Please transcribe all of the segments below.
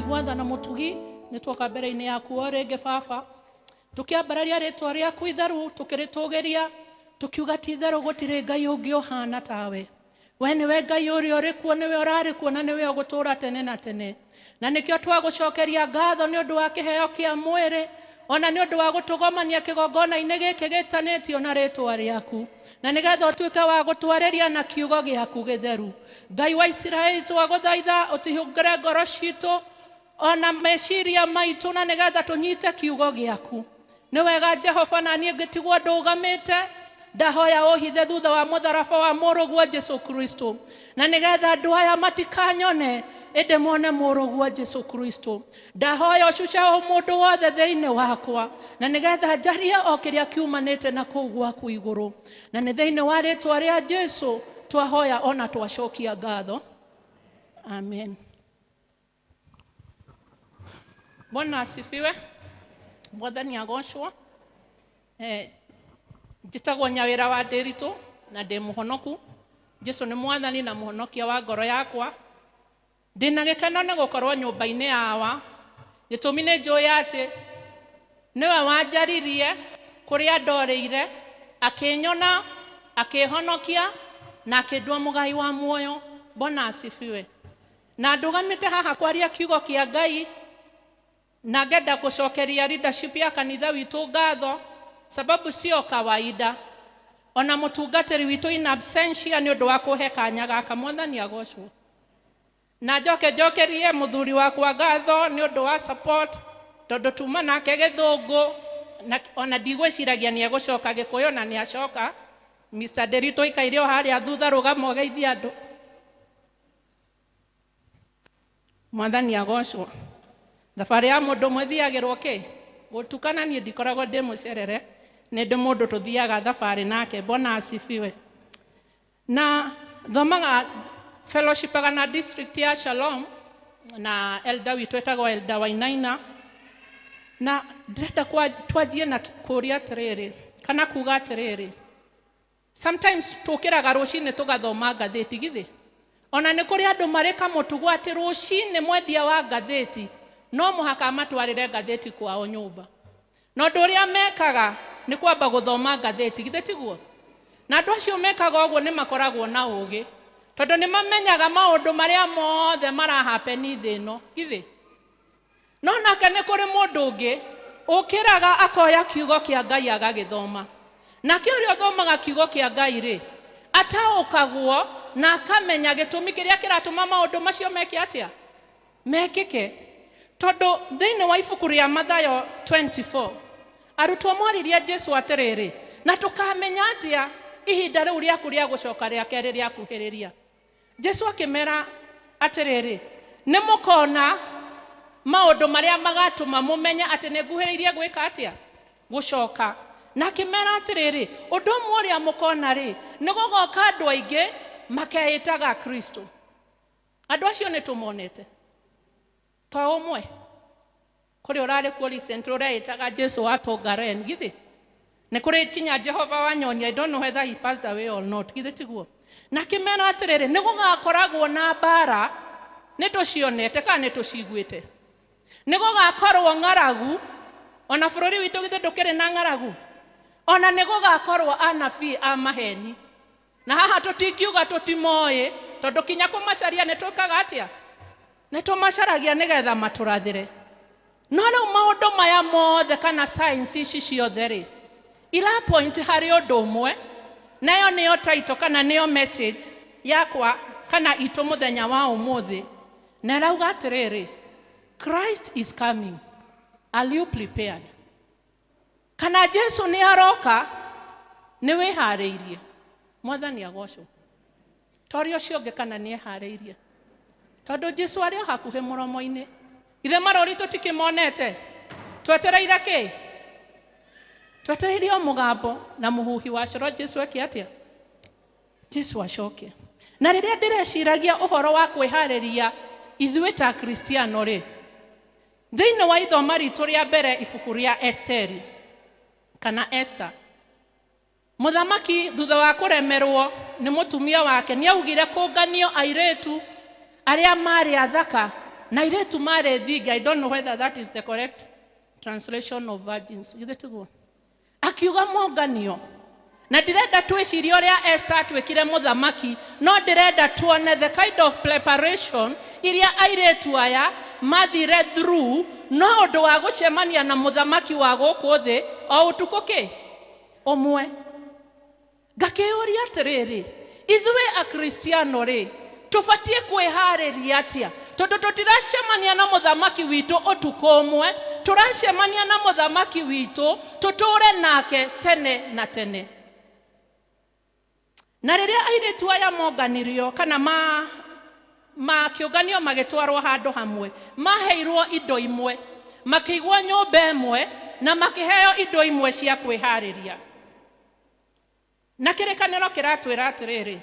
Mũigua tha na mũtugi, nĩ tuoka mbere-inĩ yaku o rĩngĩ Baba, tũkĩambararia rĩtwa rĩaku itheru, tũkĩrĩtũgĩria, tũkiuga ti itherũ gũtirĩ Ngai ũngĩ ũhana tawe. We nĩwe Ngai ũrĩa ũrĩ kuo, nĩwe ũrarĩ kuo na nĩwe ũgũtũũra tene na tene. Na nĩkĩo twagũcokeria ngatho nĩ ũndũ wa kĩheo kĩa mwĩrĩ, ona nĩ ũndũ wa gũtũgomania kĩgongona-inĩ gĩkĩ gĩtanĩtio na rĩtwa rĩaku, na nĩgetha ũtuĩke wa gũtwarĩria na kiugo gĩaku gĩtheru. Ngai wa Isiraeli, twagũthaitha ũtũhingũre ngoro citũ ona meciria maitũ, na nĩgetha tũnyite kiugo gĩaku. Nĩ wega Jehova, na niĩ ngĩtigwo ndũgamĩte, ndahoya ũhithe thutha wa mũtharaba wa mũrũguo Jesu Kristo, na nĩgetha andũ aya matikanyone ĩndĩ mone mũrũguo Jesu Kristo. Ndahoya ũcuce o mũndũ wothe thĩinĩ wakwa, na nĩgetha njarie o kĩrĩa kiumanĩte na kũu gwaku igũrũ. Na nĩ thĩinĩ wa rĩtwa rĩa Jesu twahoya ona twacokia ngatho. Amen. Bwana asifiwe. Mwathani agocwo. Eh, njĩtagwo Nyawĩra wa Ndĩritũ na ndĩ mũhonoku. Jesu nĩ mwathani na mũhonokia wa ngoro yakwa. Ndĩna gĩkeno nĩ gũkorwo nyũmba-inĩ ya Awa. Gĩtũmi nĩ njũĩ atĩ nĩwe wanjaririe kũrĩa ndorĩire, akĩnyona, akĩhonokia na akĩndua mũgai wa muoyo. Bwana asifiwe. Na ndũgamĩte haha kwaria kiugo kĩa Ngai na ngenda gũcokeria leadership ya kanitha witũ ngatho, sababu sio kawaida ona mũtungatĩri witũ in absentia nĩ ũndũ wa kũhe kanya gaka. Mwathani agocwo. Na njoke njokerie mũthuri wakwa ngatho nĩ ũndũ wa support, tondũ tuma nake gĩthũngũ na ona ndigwĩciragia nĩ egũcoka gĩkũyũ na nĩ acoka. Mr. Nderitu aikaire o harĩa thutha, rũgama ũgeithie andũ. Mwathani agocwo. Thabarĩ ya mũndũ ũmwe ĩthiagĩrwo kĩ? Gũtuka na niĩ ndikoragwo ndĩ mũcerere, nĩ ndĩ mũndũ tũthiaga thabarĩ nake. Bwana asifiwe. Na thomaga fellowshipaga na district ya Shalom na elder witũ etagwo Elder Wainaina. Na ndĩrenda twanjie na kũria atĩrĩrĩ, kana kuga atĩrĩrĩ, Sometimes tũkĩraga rũcinĩ tũgathoma ngathĩti githĩ? Ona nĩ kũrĩ andũ marĩ kamũtugo atĩ rũcinĩ mwendia wa ngathĩti no mũhaka amatwarĩre ngathĩti kwao nyũmba. Na ũndũ ũrĩa mekaga nĩ kwamba gũthoma ngathĩti, githĩ tiguo? Na andũ acio mekaga ũguo nĩ makoragwo na ũgĩ, tondũ nĩ mamenyaga maũndũ marĩa mothe mara happen thĩ ĩno, githĩ? No nake nĩ kũrĩ mũndũ ũngĩ ũkĩraga akoya kiugo kĩa Ngai agagĩthoma. Nake ũrĩa ũthomaga kiugo kĩa Ngai rĩ, ataũkagwo na akamenya gĩtũmi kĩrĩa kĩratũma maũndũ macio meke atĩa? Mekĩke. Tondũ thĩinĩ wa ibuku rĩa Mathayo 24, arutwo moririe Jesu atĩrĩrĩ, na tũkamenya atĩa ihinda rĩu rĩaku rĩa gũcoka rĩa kerĩ rĩakuhĩrĩria? Jesu akĩmera atĩrĩrĩ, nĩ mũkona maũndũ marĩa magatũma mũmenye atĩ nĩ nguhĩrĩirie gwĩka atĩa? Gũcoka. Na akĩmera atĩrĩrĩ, ũndũ ũmwe ũrĩa mũkona rĩ, nĩ gũgoka andũ aingĩ makeĩtaga Kristo. Andũ acio nĩ tũmonete. To ũmwe. Kũrĩ ũrarĩ kuo recently ũreĩtaga Jesu wa Tongaren, githĩ? Nĩ kũrĩ kinya Jehova wa Nyoni, I don't know whether he passed away or not, githĩ tiguo? Na akĩmera atĩrĩrĩ, nĩ gũgakoragwo na mbara, nĩ tũcionete kana nĩ tũciguĩte? Nĩ gũgakorwo ng'aragu, ona bũrũri witũ githĩ ndũkĩrĩ na ng'aragu? Ona nĩ gũgakorwo anabii a maheni. Na haha tũtingiuga tũtimoĩ, tondũ kinya kũmacaria nĩ twĩkaga atĩa? Nĩ tũmacaragia nĩgetha matũrathĩre. No rĩu maũndũ maya mothe kana signs ici ciothe rĩ, ira point harĩ ũndũ ũmwe, nayo nĩyo title kana nĩyo message yakwa kana itũ mũthenya wa ũmũthĩ, na ĩrauga atĩrĩrĩ, Christ is coming, are you prepared? Kana Jesu nĩ aroka, nĩ wĩharĩirie? Mwathani agocwo. Toria ũcio ũngĩ kana nĩ eharĩirie, tondũ Jesu arĩ o hakuhĩ mũromo-inĩ. Ithe marũri tũtikĩmonete, twetereire kĩ? Twetereire o mũgambo na mũhuhi wa coro. Jesu eke atĩa? Jesu acoke. Na rĩrĩa ndĩreciragia ũhoro wa kwĩharĩria ithuĩ ta Akristiano rĩ, thĩinĩ wa ithoma ritũ rĩa mbere ibuku rĩa Esteri kana Esther, Mũthamaki thutha wa kũremerwo nĩ mũtumia wake nĩ augire kũnganio airĩtu arĩa marĩ athaka Na airĩtu marĩ thingi. I don't know whether that is the correct translation of virgins. Githĩ tiguo? Akiuga monganio. Na ndirenda twĩcirie ũrĩa Esther atuĩkire mũthamaki, no ndĩrenda tuone the kind of preparation iria airĩtu aya mathire through no ũndũ wa gũcemania na mũthamaki wa gũkũ thĩ o ũtukũ kĩ ũmwe. Ngakĩyũria atĩrĩrĩ, ithuĩ Akristiano rĩ, tũbatiĩ kwĩharĩria atĩa? Tondũ tũtiracemania na mũthamaki witũ ũtukũ ũmwe, tũracemania na mũthamaki witũ tũtũũre nake tene na tene. Na rĩrĩa airĩtu aya monganirio kana ma makĩũnganio magĩtwarwo handũ hamwe, maheirwo indo imwe, makĩigwo nyũmba ĩmwe na makĩheo indo imwe cia kwĩharĩria. Na kĩrĩkanĩro kĩratwĩra atĩrĩrĩ,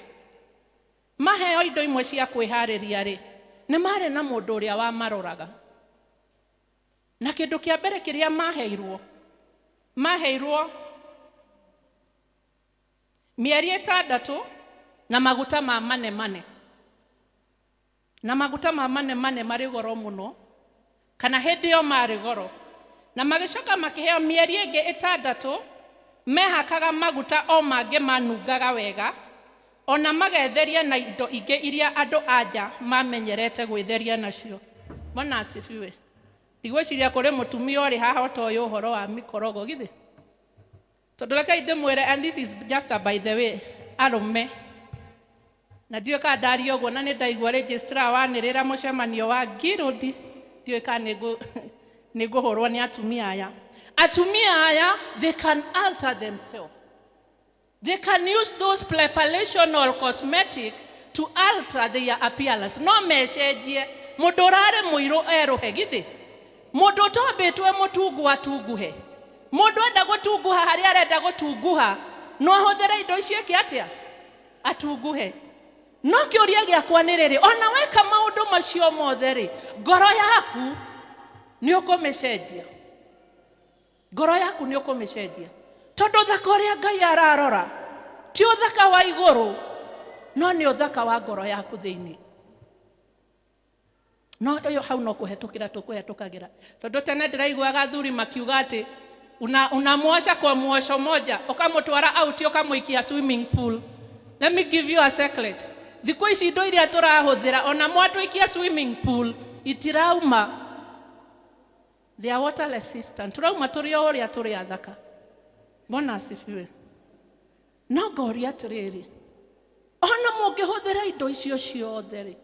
maheo indo imwe cia kwĩharĩria rĩ, nĩ marĩ na mũndũ ũrĩa wamaroraga. Na kĩndũ kĩa mbere kĩrĩa maheirwo, maheirwo mĩeri 6 na maguta ma manemane. Na maguta ma manemane marĩ goro mũno, kana hĩndĩ ĩyo marĩ goro. Na magĩcoka makĩheo mĩeri ĩngĩ 6 mehakaga maguta o mangĩ manungaga wega, ona magetheria na indo ingĩ iria andũ a nja mamenyerete gwĩtheria nacio. Bwana asifiwe. Ndigwĩciria kũrĩ mũtumia ũrĩ haha ũtoĩ ũhoro wa mĩkorogo, githĩ? Tondũ rekei ndĩmwĩre, and this is just a by the way, arũme na ndiũĩ kana ndaria ũguo, na nĩ ndaigua registrar wanĩrĩra mũcemanio wa ngirũndi, ndiũĩ kana nĩ ngũhũrwo nĩ atumia aya. Atumia aya, they can alter themselves. They can use those preparational cosmetic to alter their appearance. No mecenjie. Mũndũ ũrarĩ mũirũ erũhe, githĩ? Mũndũ ũtombĩtwo mũtungu atunguhe. Mũndũ enda gũtunguha harĩa arenda gũtunguha, no ahũthĩre indo icio ĩke atĩa? Atunguhe. No kĩũria gĩakwa nĩ rĩrĩ, ona weka maũndũ macio mothe rĩ, ngoro yaku nĩ ũkũmĩcenjia? Ngoro yaku nĩ ũkũmĩcenjia? Tondũ ũthaka ũrĩa Ngai ararora ti ũthaka wa igũrũ, no nĩ ũthaka wa ngoro yaku thĩinĩ. No ũyũ hau no kũhetũkĩra tũkũhetũkagĩra, tondũ tene ndĩraiguaga athuri makiuga atĩ unamwosha kwa muosho moja, ũkamũtwara out, ũkamũikia swimming pool. Let me give you a secret. Thikũ ici indo iria tũrahũthĩra, ona mwatũikia swimming pool itirauma. They are water resistant. Tũrauma tũrĩ o ũrĩa tũrĩ athaka. Bwana asifiwe. No ngoria atĩrĩrĩ, ona mũngĩhũthĩra indo icio ciothe rĩ,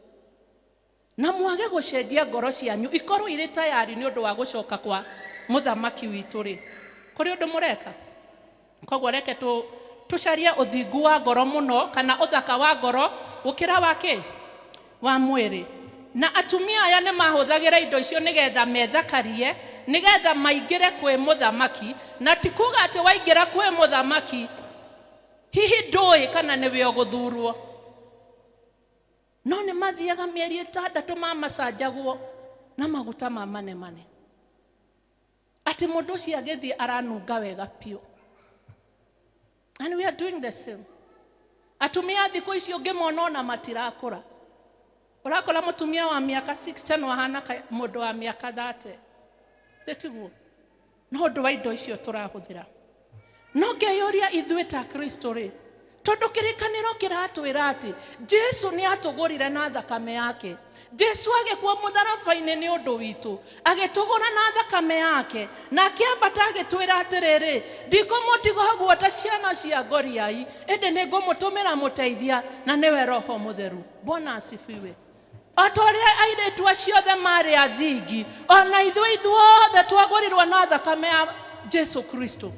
na mwage gũcenjia ngoro cianyu ikorwo irĩ tayari nĩ ũndũ wa gũcoka kwa mũthamaki witũ rĩ, kũrĩ ũndũ mũreka? Koguo reke tũcarie ũthingu wa ngoro mũno, kana ũthaka wa ngoro gũkĩra wa kĩ wa mwĩrĩ. Na atumia aya nĩ mahũthagĩra indo icio nĩgetha methakarie, nĩgetha maingĩre kwĩ mũthamaki. Na ti kuga atĩ waingĩra kwĩ mũthamaki hihi ndũĩ kana nĩwe ũgũthurwo, no nĩ mathiaga mĩeri 6 mamacanjagwo na maguta ma manemane, atĩ mũndũ ũcio agĩthiĩ aranunga wega biũ. And we are doing the same. Atumia thikũ ici ũngĩmona ona matirakũra. Ũrakora mũtumia wa mĩaka 60 no ahana mũndũ wa mĩaka 30. Tiguo? No ũndũ wa indo icio tũrahũthĩra. No ngeyũria ithuĩ ta Kristo rĩ, tondũ kĩrĩkanĩro kĩratwĩra atĩ Jesu nĩ atũgũrire na thakame yake. Jesu agĩkua mũtharaba-inĩ nĩ ũndũ witũ, agĩtũgũra na thakame yake, na akĩambata agĩtwĩra atĩrĩrĩ, ndikũmũtiga ũguo ta ciana cia ngoriai, ĩndĩ nĩ ngũmũtũmĩra mũteithia, na nĩwe Roho Mũtheru. Bwana asifiwe. O ta ũrĩa airĩtu acio othe marĩ athingi, ona ithuĩ ithuothe twagũrirwo na thakame ya Jesu Kristo.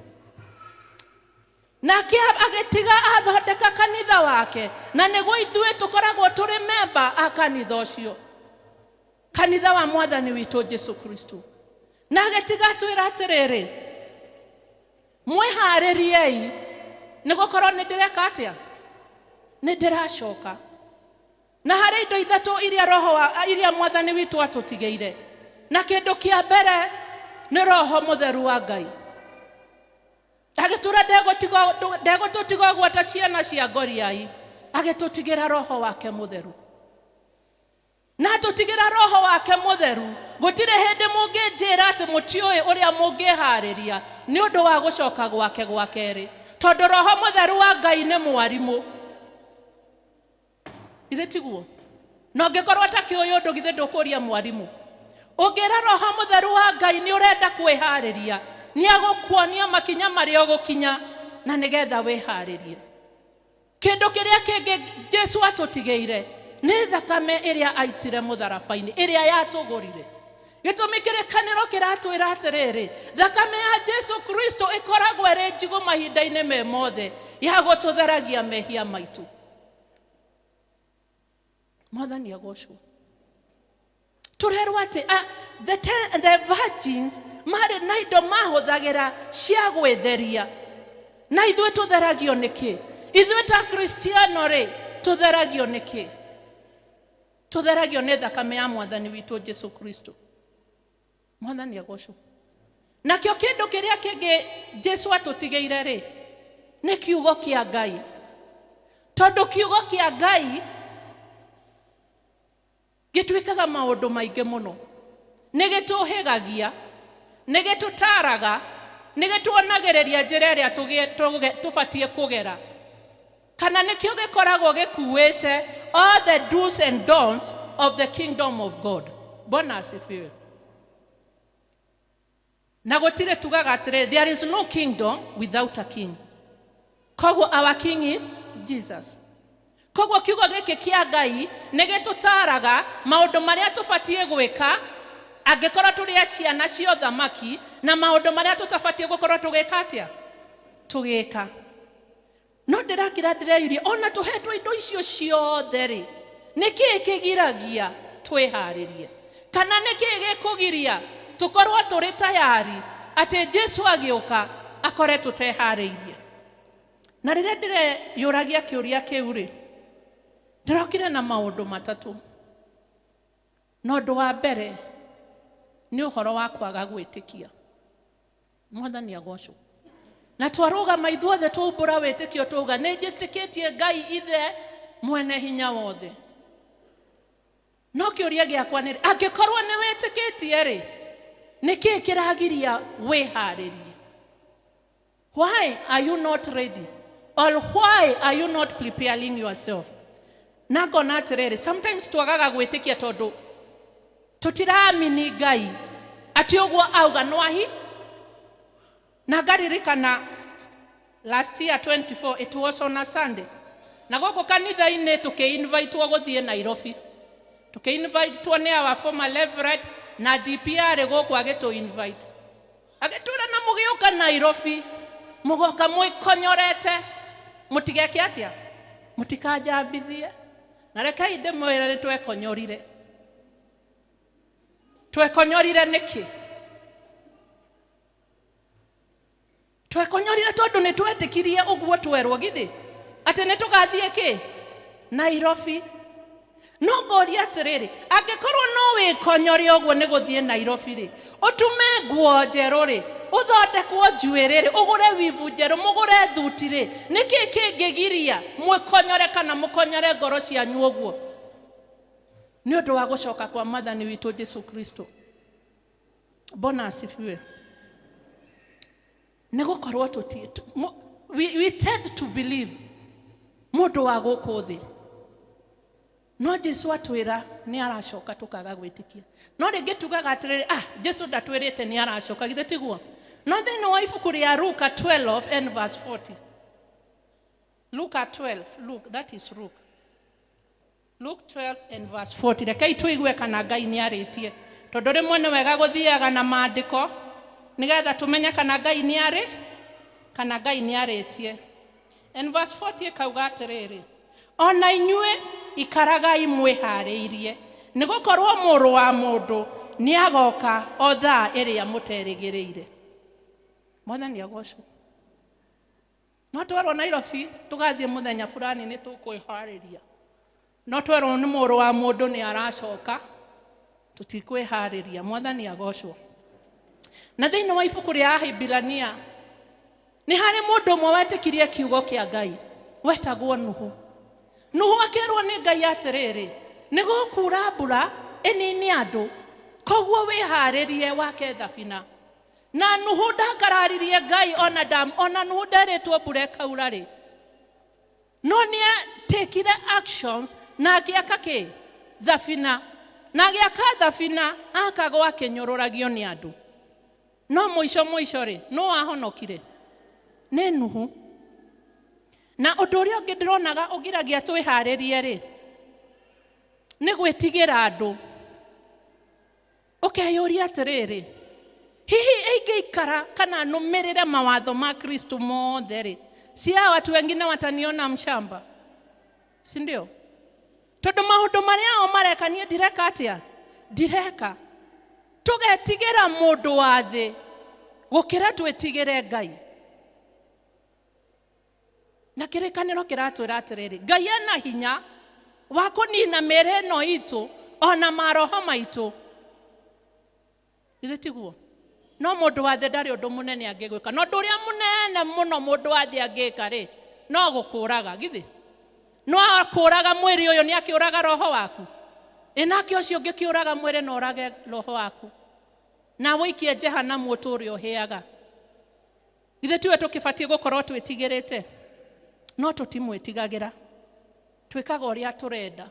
Nake agĩtiga athondeka kanitha wake, na nĩguo ithuĩ tũkoragwo tũrĩ memba a kanitha ũcio, kanitha wa mwathani witũ Jesu Kristo. Na agĩtiga atwĩra atĩrĩrĩ, mwĩharĩriei nĩ gũkorwo nĩ ndĩreka atĩa? Nĩ ndĩracoka. Na harĩ indo ithatũ iria roho wa iria mwathani witũ atũtigĩire. Na kĩndũ kĩa mbere nĩ Roho Mũtheru wa Ngai. Agĩtũra ndegũtũtiga ũguo ta ciana cia ngoriai, agĩtũtigĩra Roho wake Mũtheru. Na atũtigĩra Roho wake Mũtheru. Gũtirĩ hĩndĩ mũngĩnjĩra atĩ mũtiũĩ ũrĩa mũngĩharĩria nĩ ũndũ wa gũcoka gwake gwa kerĩ, tondũ Roho Mũtheru wa Ngai nĩ mwarimũ. Githĩ tiguo? Na ũngĩkorwo ũtakĩũĩ ũndũ, githĩ ndũkũria mwarimũ? Ũngĩra Roho Mũtheru wa Ngai nĩ ũrenda kwĩharĩria, nĩ agũkuonia makinya marĩa ũgũkinya na nĩgetha wĩharĩrie. Kĩndũ kĩrĩa kĩngĩ Jesu atũtigĩire nĩ thakame ĩrĩa aitire mũtharaba-inĩ, ĩrĩa yatũgũrire. Gĩtũmi kĩrĩkanĩro kĩratwĩra atĩrĩrĩ, thakame ya Jesu Kristo ĩkoragwo ĩrĩ njigũ mahinda-inĩ me mothe ya gũtũtheragia mehia maitũ. Mwathani agocwo. Tũrerwo atĩ the virgins marĩ na indo mahũthagĩra cia gwĩtheria. Na ithuĩ tũtheragio nĩkĩ? Ithuĩ ta Kristiano rĩ, tũtheragio nĩkĩ? Tũtheragio nĩ thakame ya Mwathani witũ Jesu Kristo. Mwathani agocwo. Nakĩo kĩndũ kĩrĩa kĩngĩ Jesu atũtigĩire rĩ, nĩ kiugo kĩa Ngai. Tondũ kiugo kĩa Ngai gĩtwĩkaga maũndũ maingĩ mũno. Nĩ gĩtũhĩgagia, nĩ gĩtũtaaraga, nĩ gĩtuonagĩrĩria njĩra ĩrĩa tũbatiĩ kũgera. Kana nĩkĩo gĩkoragwo gĩkuĩte all the do's and don'ts of the kingdom of God. Bwana asifiwe. Na gũtirĩ tugaga atĩrĩrĩ, there is no kingdom without a king. Koguo our king is Jesus. Koguo kiugo gĩkĩ kĩa Ngai nĩ gĩtũtaaraga maũndũ marĩa tũbatiĩ gwĩka angĩkorwo tũrĩ a ciana cia ũthamaki, na maũndũ marĩa tũtabatiĩ gũkorwo tũgĩka atĩa? Tũgĩka. No ndĩrakira ndĩreyũria, ona tũhetwo indo icio ciothe rĩ, nĩ kĩĩ kĩgiragia twĩharĩrie? Kana nĩ kĩĩ gĩkũgiria tũkorwo tũrĩ tayari atĩ Jesu agĩũka akore tũteharĩirie? Na rĩrĩa ndĩreyũragia kĩũria kĩu rĩ, ndĩrokire na maũndũ matatũ. Na ũndũ wa mbere nĩ ũhoro wa kwaga gwĩtĩkia. Mwathani agocwo. Na twarũgama ithuothe twaumbũra wĩtĩkio twauga nĩ njĩtĩkĩtie Ngai Ithe mwene hinya wothe. No kĩũria gĩakwa nĩ, angĩkorwo nĩ wĩtĩkĩtie rĩ, nĩ kĩĩ kĩragiria wĩharĩrie? Why are you not ready? Or why are you not preparing yourself? Na ngona atĩrĩrĩ, sometimes twagaga gwĩtĩkia tondũ tũtiraamini Ngai atĩ ũguo auga no ahi. Na ngaririkana last year 24, it was on a Sunday. Na gũkũ kanitha-inĩ tũkĩ-invitwo gũthiĩ Nairobi. Tũkĩ-invitwo nĩ our former reverend na DP arĩ gũkũ agĩtũ-invite. Agĩtwĩra na mũgĩũka Nairobi mũgoka mwĩkonyorete, mũtigeke atĩa? Mũtikanjambithie. Na rekei ndĩmwĩre nĩ twekonyorire. Twekonyorire nĩkĩ? Twekonyorire tondũ nĩ twetĩkirie ũguo twerwo githĩ atĩ nĩ tũgathiĩ kĩ? Nairobi. No ngoria atĩrĩrĩ, angĩkorwo no wĩkonyore ũguo nĩ gũthiĩ Nairobi rĩ, ũtume nguo njerũ rĩ, ũthondekwo njuĩrĩ rĩ, ũgũre wivu njerũ, mũgũre thuti rĩ, nĩkĩ kĩngĩgiria mwĩkonyore kana mũkonyore ngoro cianyu ũguo nĩ ũndũ wa gũcoka kwa Mwathani witũ Jesu Kristo? Bwana asifiwe. Nĩ gũkorwo tũti, we tend to believe mũndũ wa gũkũ thĩ. No Jesu atwĩra nĩ aracoka tũkaga gwĩtĩkia. No rĩngĩ tugaga atĩrĩrĩ, Jesu ndatwĩrĩte nĩ aracoka, githĩ tiguo? No thĩinĩ wa ibuku rĩa Luka 12 and verse 40. Luka 12, Luke, that is Luke. Luke 12 and verse 40. Rekei tũigue kana Ngai nĩ arĩtie. Tondũ rĩmwe nĩ wega gũthiaga na maandĩko nĩgetha tũmenye kana Ngai nĩ arĩ, kana Ngai nĩ arĩtie. And verse 40 ĩkauga atĩrĩrĩ, ona inyuĩ ikaragai mwĩharĩirie, nĩ gũkorwo mũrũ wa mũndũ nĩ agoka o thaa ĩrĩa mũterĩgĩrĩire. Mwathani agocwo. No twerwo Nairobi tũgathiĩ mũthenya fulani nĩ tũkwĩharĩria. No twerwo nĩ mũrũ wa mũndũ nĩ aracoka, tũtikwĩharĩria. Mwathani agocwo. Na thĩinĩ wa ibuku rĩa Ahibirania nĩ harĩ mũndũ ũmwe wetĩkirie kiugo kĩa Ngai wetagwo Nuhu. Nuhu akĩrwo nĩ Ngai atĩrĩrĩ, Nĩ gũkura mbura ĩnine andũ, koguo wĩharĩrie wake thabina. Na Nuhu ndakararirie Ngai ona ndam, ona Nuhu nderĩtwo mbura ĩkaura rĩ, no nĩ atekire actions na agĩaka kĩ thabina, na agĩaka thabina akagwo akĩnyũrũragio nĩ andũ. No mũico mũico rĩ, nũ wahonokire? Nĩ Nuhu. Na ũndũ ũrĩa ũngĩ ndĩronaga ũgiragia twĩharĩrie rĩ, nĩ gwĩtigĩra andũ. Ũkeyũria atĩrĩrĩ, hihi ingĩikara kana nũmĩrĩre mawatho ma Kristo mothe rĩ, si hao watu wengine wataniona mshamba, si ndio? Tondũ maũndũ marĩa o mareka niĩ ndireka atĩa? Ndireka. Tũgetigĩra mũndũ wa thĩ gũkĩra twĩtigĩre Ngai. Na kĩrĩkanĩro kĩratwĩra atĩrĩrĩ, Ngai ena hinya wa kũnina mĩĩrĩ ĩno itũ ona maroho maitũ. Githĩ tiguo? No mũndũ wa thĩ ndarĩ ũndũ mũnene angĩgwĩka. Na ũndũ ũrĩa mũnene mũno mũndũ wa thĩ angĩka rĩ, no gũkũraga. Githĩ no akũraga mwĩrĩ ũyũ, nĩ akĩũraga roho waku? Ĩ nake ũcio ũngĩkĩũraga mwĩrĩ na ũrage roho waku na wũikie jehanamu ũtũũre ũhĩaga? Githĩ tiwe tũkĩbatiĩ gũkorwo twĩtigĩrĩte? No tũtimwĩtigagĩra, twĩkaga ũrĩa tũrenda.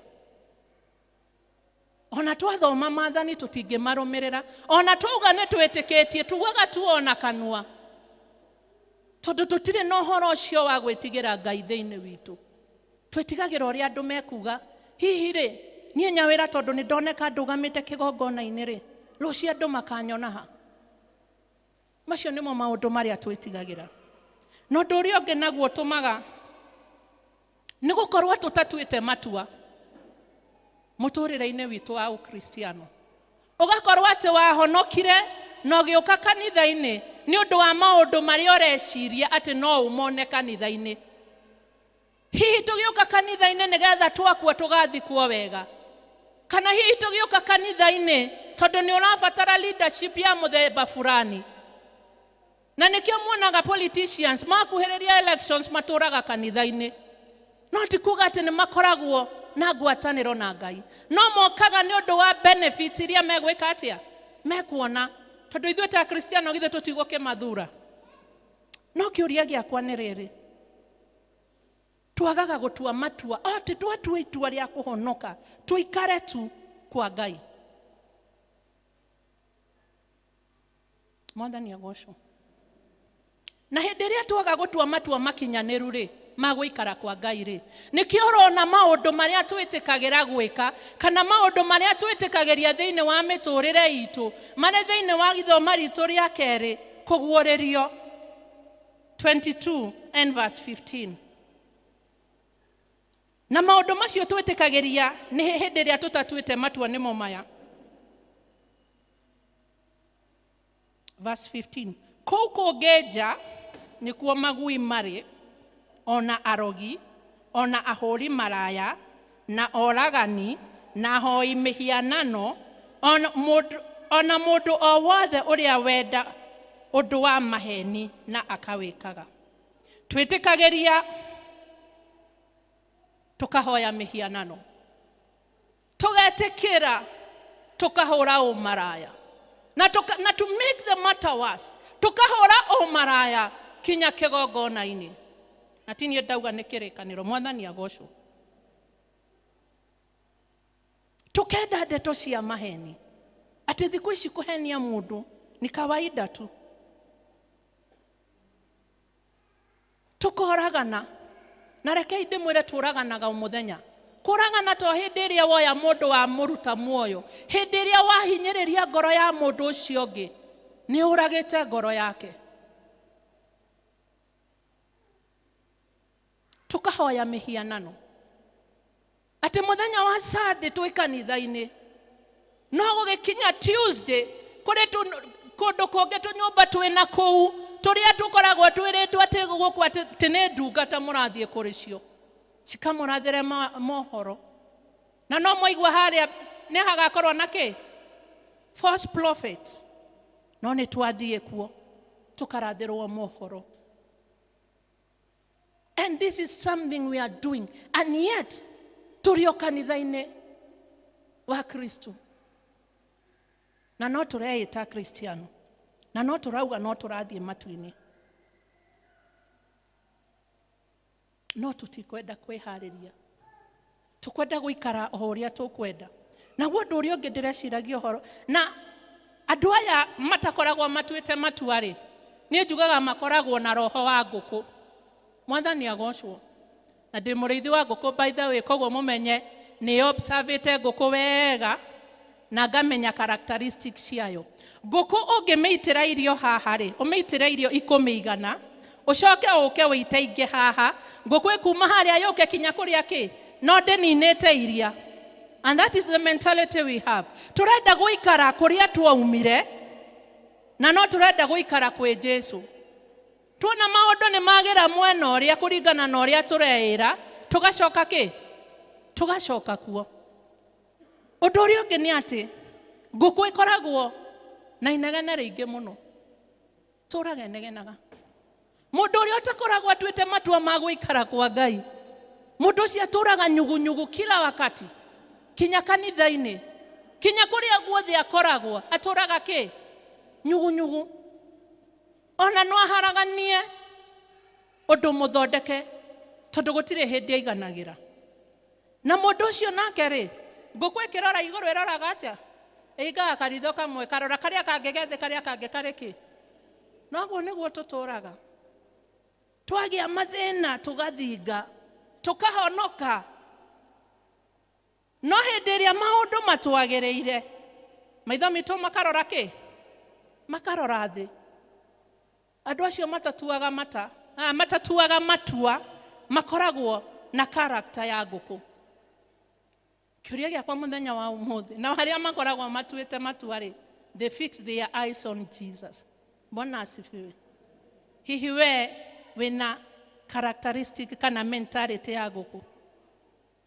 Ona twathoma maathani tũtingĩmarũmĩrĩra, ona twauga nĩ twĩtĩkĩtie tugaga tu ona kanua, tondũ tũtirĩ na ũhoro ũcio wa gwĩtigĩra Ngai thĩinĩ witũ. Twĩtigagĩra ũrĩa andũ mekuga. Hihi rĩ, niĩ nyawĩra tondũ nĩ ndoneka ndũgamĩte kĩgongona-inĩ rĩ, rũciũ andũ makanyona ha? Macio nĩmo maũndũ marĩa twĩtigagĩra. Na ũndũ ũrĩa ũngĩ naguo ũtũmaga nĩ gũkorwo tũtatuĩte matua mũtũrĩre-inĩ witũ wa Ũkristiano. Ũgakorwo atĩ wahonokire na ũgĩũka kanitha-inĩ nĩ ũndũ wa maũndũ marĩa ũreciria atĩ no ũmone kanitha-inĩ. Hihi tũgĩũka kanitha-inĩ nĩgetha twakua tũgathikwo wega? Kana hihi tũgĩũka kanitha-inĩ tondũ nĩ ũrabatara leadership ya mũthemba fulani? Na nĩkĩo muonaga politicians makuhĩrĩria elections matũraga kanitha-inĩ. No ti kuga atĩ nĩ makoragwo na ngwatanĩro na Ngai. No mokaga nĩ ũndũ wa benefits iria megwĩka atĩa? Mekuona. Tondũ ithuĩ ta Akristiano githĩ tũtigũkĩmathura? No kĩũria gĩakwa nĩ rĩrĩ, twagaga gũtua matua atĩ twatua itua rĩa kũhonoka tũikare tu kwa Ngai? Mwathani agocwo. Na hĩndĩ ĩrĩa twaga gũtua matua makinyanĩru rĩ, ma gũikara kwa Ngai rĩ, nĩkĩo ũrona maũndũ marĩa twĩtĩkagĩra gwĩka kana maũndũ marĩa twĩtĩkagĩria thĩinĩ wa mĩtũrĩre itũ marĩ thĩinĩ wa ithoma ritũ rĩa kerĩ, kũguũrĩrio 22 and verse 15. Na maũndũ macio twĩtĩkagĩria nĩ hĩndĩ ĩrĩa tũtatuĩte matua nĩmo maya. Verse 15, kũu kũngĩ nja nĩkuo magui marĩ, ona arogi, ona ahũri maraya, na oragani, na ahoi mĩhianano, ona mũndũ o wothe ũrĩa wenda ũndũ wa maheni na akawĩkaga. Twĩtĩkagĩria tũkahoya mĩhianano, tũgetĩkĩra tũkahũra ũmaraya, na, na to make the matter worse, tũkahũra ũmaraya kinya kĩgongona-inĩ. Na ti niĩ ndauga, nĩ kĩrĩkanĩro. Mwathani agocwo. Tukenda ndeto cia maheni, atĩ thikũ ici kũhenia mũndũ ni kawaida tu. Tũkoragana, na rekei ndĩmwĩre, tũraganaga o mũthenya. Kũragana to hĩndĩ ĩrĩa woya mũndũ wa mũruta muoyo, hĩndĩ ĩrĩa wahinyĩrĩria ngoro ya mũndũ ũcio ũngĩ, nĩ ũragĩte ngoro yake. Tũkahoya mĩhianano, atĩ mũthenya wa Sunday twĩ kanitha-inĩ, no gũgĩkinya Tuesday kũrĩ kũndũ kũngĩ tũnyũmba twĩna kũu tũrĩa tũkoragwo twĩrĩtwo atĩ gũkũ atĩ nĩ ndungata mũrathiĩ kũrĩ cio cikamũrathĩre mohoro. Na no mwaigua harĩa nĩ hagakorwo na kĩ false prophet, no nĩ twathiĩ kuo tũkarathĩrwo mohoro. And this is something we are doing, and yet tũrĩ o kanitha-inĩ. Wa Kristo. Na no tũreĩta Kristiano, na no tũrauga no tũrathiĩ matu-inĩ, no tũtikwenda kwĩharĩria, tũkwenda gũikara o ũrĩa tũkwenda. Naguo ũndũ ũrĩa ũngĩ ndĩreciragia ũhoro na andũ aya matakoragwo matuĩte matua rĩ, niĩ njugaga makoragwo na roho wa ngũkũ. Mwathani agocwo. Na ndĩ mũrĩithi wa ngũkũ, by the way, koguo mũmenye nĩ observĩte ngũkũ wega na ngamenya characteristics ciayo. Ngũkũ ũngĩmĩitĩra irio haha rĩ, ũmĩitĩre irio 100, ũcoke ũke ũite ingĩ haha, ngũkũ ĩkuma harĩa yũke kinya kũrĩa kĩ no ndĩninĩte iria. And that is the mentality we have. Tũrenda gũikara kũrĩa twaumire, na no tũrenda gũikara kwĩ Jesu. Tuona maũndũ nĩ magĩra mwena ũrĩa kũringana na ũrĩa tũreĩra, tũgacoka kĩ tũgacoka kuo. Ũndũ ũrĩa ũngĩ nĩ atĩ ngũkũ ĩkoragwo na inegene rĩingĩ mũno, tũraga ĩnegenaga. Mũndũ ũrĩa ũtakoragwo atuĩte matua ma gũikara kwa Ngai, mũndũ ũcio atũraga nyugunyugu kila wakati, kinya kanitha-inĩ, kinya kũrĩa guothe akoragwo, atũraga kĩ nyugunyugu. Ona no aharaganie ũndũ mũthondeke, tondũ gũtirĩ hĩndĩ aiganagĩra. Na mũndũ ũcio nake rĩ, ngũkũ ĩkĩrora igũrũ ĩroraga atĩa? Ĩingaga karitho kamwe, karora karĩa kangĩ gethĩ, karĩa kangĩ karĩ kĩ. Noguo nĩguo tũtũraga. Twagĩa mathĩna tũgathinga, tũkahonoka. No hĩndĩ ĩrĩa maũndũ matwagĩrĩire, maitho mitũ makarora kĩ? Makarora thĩ. Andũ acio matatuaga mata, matatuaga matua makoragwo na character ya ngũkũ. Kĩũria gĩakwa mũthenya wa ũmũthĩ, na arĩa makoragwo matuĩte matua rĩ, they fix their eyes on Jesus. Bwana asifiwe. Hihi we wĩna characteristic kana mentality ya ngũkũ,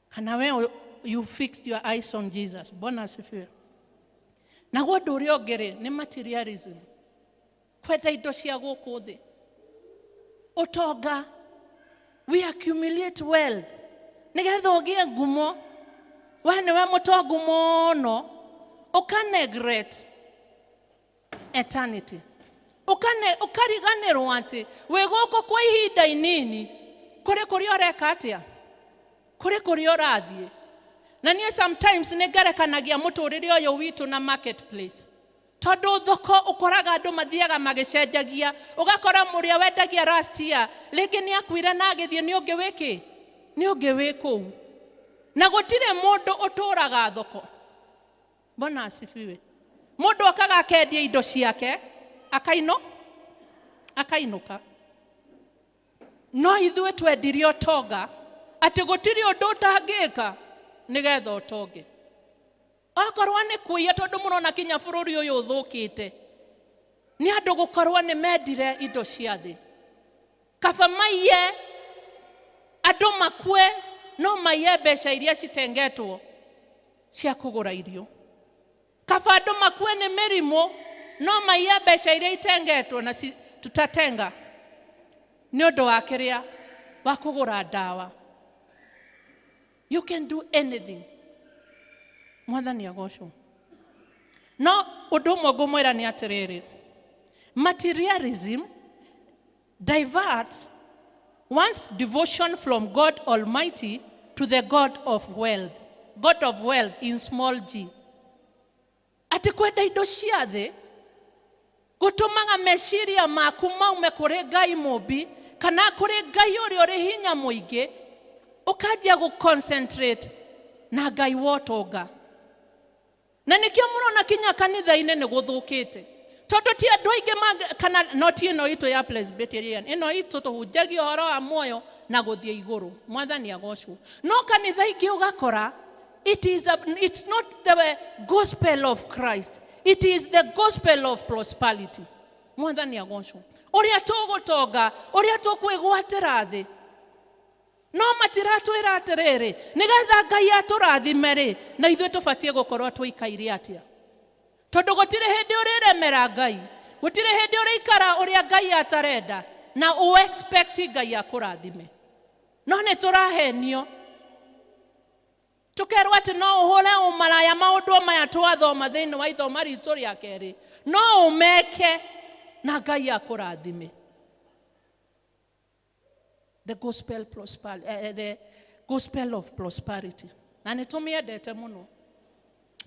kana we you fixed your eyes on Jesus? Bwana asifiwe. Naguo ũndũ ũrĩa ũngĩ rĩ, nĩ materialism, kwenda indo cia gũkũ thĩ, ũtonga. We accumulate wealth nĩgetha ũgĩe ngumo, we nĩwe mũtongu mũno, ũka neglect eternity, ũkane ũkariganĩrwo atĩ wĩ gũkũ kwa ihinda inini, kũrĩ kũrĩa ũreka atĩa, kũrĩ kũrĩa ũrathiĩ. Na niĩ sometimes nĩ ngerekanagia mũtũrĩre ũyũ witũ na marketplace, tondũ thoko ũkoraga andũ mathiaga magĩcenjagia, ũgakora mũrĩa wendagia last year rĩngĩ nĩ akuire na agĩthiĩ, nĩ ũngĩ wĩkĩ, nĩ ũngĩ wĩ kũu, na gũtirĩ mũndũ ũtũraga thoko. Bwana asifiwe. Mũndũ okaga akendia indo ciake, akaino akainũka. No ithuĩ twendirie ũtonga atĩ gũtirĩ ũndũ ũtangĩka nĩgetha ũtonge, okorwo nĩ kũiya, tondũ mũrona kinya bũrũri ũyũ ũthũkĩte nĩ andũ gũkorwo nĩ mendire indo cia thĩ. Kaba maiye andũ makue, no maiye mbeca iria citengetwo cia kũgũra irio. Kaba andũ makue nĩ mĩrimũ, no maiye mbeca iria itengetwo na tutatenga nĩ ũndũ wa kĩrĩa wa kũgũra ndawa. You can do anything. Mwathani agocwo. No ũndũ ũmwe ngũmwĩra nĩ atĩrĩrĩ, materialism diverts one's devotion from God Almighty to the God of wealth. God of wealth in small g. Atĩ kwenda indo cia thĩ gũtũmaga meciria maku maume kũrĩ Ngai mũmbi, kana kũrĩ Ngai ũrĩa ũrĩ hinya mũingĩ, ũkanjia gũ concentrate na Ngai wa ũtonga. Na nĩkĩo mũrona kinya kanitha-inĩ nĩ gũthũkĩte, tondũ ti andũ aingĩ kana no ti ĩno itũ ya Presbyterian, ĩno itũ tũhunjagia ũhoro wa muoyo na gũthiĩ igũrũ. Mwathani agocwo. No kanitha ingĩ ũgakora it's not the gospel of Christ, it is the gospel of prosperity. Mwathani agocwo. Ũrĩa tũgũtonga, ũrĩa tũkwĩgwatĩra thĩ. No matiratwĩra atĩrĩrĩ, nĩgetha Ngai atũrathime rĩ, na ithuĩ tũbatiĩ gũkorwo tũikaire atĩa, tondũ gũtirĩ hĩndĩ ũrĩremera Ngai, gũtirĩ hĩndĩ ũrĩikara ũrĩa Ngai atarenda na ũ expect Ngai akũrathime. No nĩ tũrahenio. Tũkerwo atĩ no ũhũre ũmaraya maũndũ maya twathoma thĩinĩ wa ithoma ritũ rĩa kerĩ, no ũmeke na Ngai akũrathime. The gospel, prosper, the gospel of prosperity, na nĩ tũmĩendete mũno.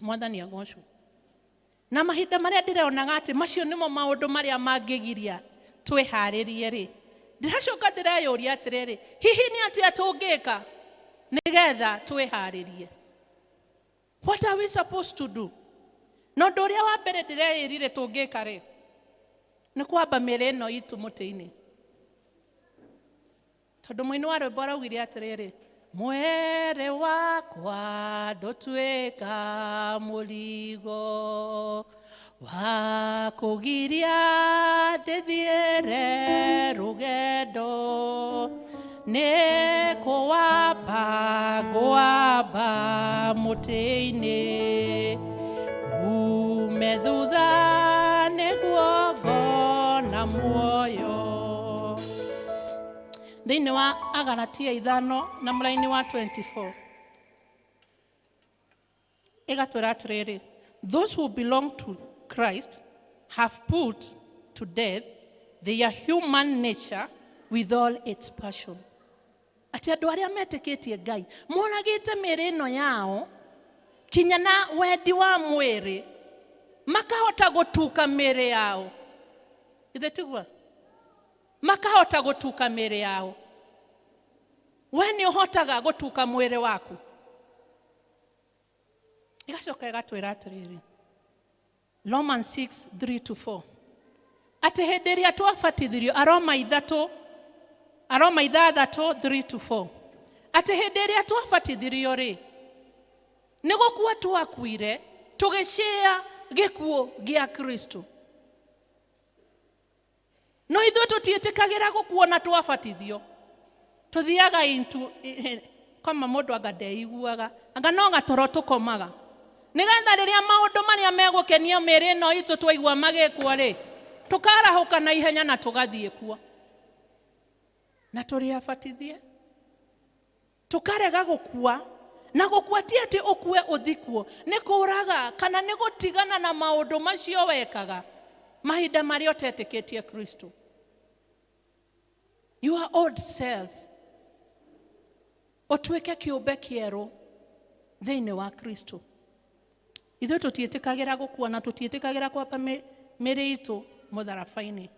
Mwathani agocwo. Na mahinda marĩa ndĩronaga atĩ macio nĩmo maũndũ marĩa mangĩgiria twĩharĩrie rĩ, ndĩracoka ndĩreyũria atĩrĩrĩ, hihi nĩ atĩa tũngĩka nĩgetha twĩharĩrie? What are we supposed to do? Na ũndũ ũrĩa wa mbere ndĩreĩrire tũngĩka rĩ, nĩ kwamba mĩĩrĩ ĩno itũ mũtĩ-inĩ. Tondũ mũini wa rwĩmbo araugire atĩrĩrĩ, mwĩrĩ wakwa ndũtuĩka mũrigo wa kũgiria ndĩthiĩre rũgendo, nĩ kũwamba ngũwamba mũtĩ-inĩ, ume thutha nĩguo ngona muoyo. Thĩinĩ wa Agalatia 5 na mũraini wa 24 ĩgatwĩra atĩrĩrĩ, those who belong to Christ have put to death their human nature with all its passion. Atĩ andũ arĩa metĩkĩtie Ngai moragĩte mĩĩrĩ ĩno yao kinya na wendi wa mwĩrĩ, makahota gũtuka mĩĩrĩ yao. Ithe tiguo? Makahota gũtuka mĩĩrĩ yao. We nĩ ũhotaga gũtuka mwĩrĩ waku? Igacoka ĩgatwĩra atĩrĩrĩ, Romans 6 3 to 4, atĩ hĩndĩ ĩrĩa twabatithirio, Aroma 3, Aroma 6 3 to 4, atĩ hĩndĩ ĩrĩa twabatithirio rĩ, nĩ gũkua twakuire tũgĩcĩa gĩkuũ gĩa Kristo. No ithuĩ tũtiĩtĩkagĩra gũkuo na twabatithio tũthiaga into koma. Mũndũ anga ndeiguaga, anga no gatoro tũkomaga, nĩgetha rĩrĩa maũndũ marĩa megũkenia mĩĩrĩ ĩno itũ twaigua magĩkwo rĩ, tũkarahũka na ihenya na tũgathiĩ kuo. Na tũrĩ abatithie tũkarega gũkua. Na gũkua ti atĩ ũkue ũthikwo, nĩ kũraga kana nĩ gũtigana na maũndũ macio wekaga mahinda marĩa ũtetĩkĩtie Kristo. Your old self, ũtuĩke kĩũmbe kĩerũ thĩinĩ wa Kristo. Ithuĩ tũtiĩtĩkagĩra gũkua na tũtiĩtĩkagĩra kwamba mĩĩrĩ itũ mũtharaba-inĩ,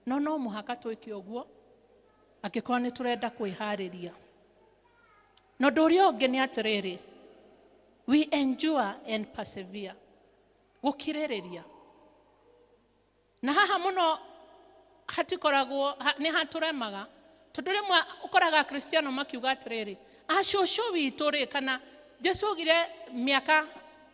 no no mũhaka twĩke ũguo angĩkorwo nĩ tũrenda kwĩharĩria. Na ũndũ ũrĩa ũngĩ nĩ atĩrĩrĩ, we endure and persevere, gũkirĩrĩria. Na haha mũno hatikoragwo nĩ hatũremaga, tondũ rĩmwe ũkoraga Akristiano makiuga atĩrĩrĩ, acũcũ witũ rĩ, kana Jesu augire mĩaka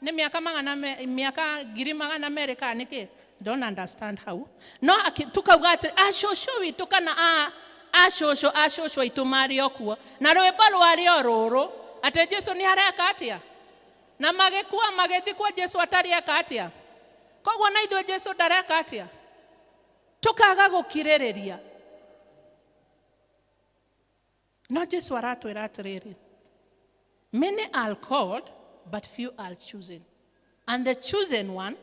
nĩ mĩaka magana mĩaka 200,000 kana nĩkĩ, don't understand how. No tukauga atĩ acũcũ witũ kana a acũcũ acũcũ aitũ marĩ o kuo, na rwĩmbo rwarĩ o rũrũ atĩ Jesu nĩ areka atĩa, na magĩkua magĩthikwo Jesu atarĩ eka atĩa, koguo na ithuĩ Jesu ndareka atĩa. Tũkaga gũkirĩrĩria. No Jesu aratwĩra atĩrĩrĩ, many are called but few are chosen, and the chosen one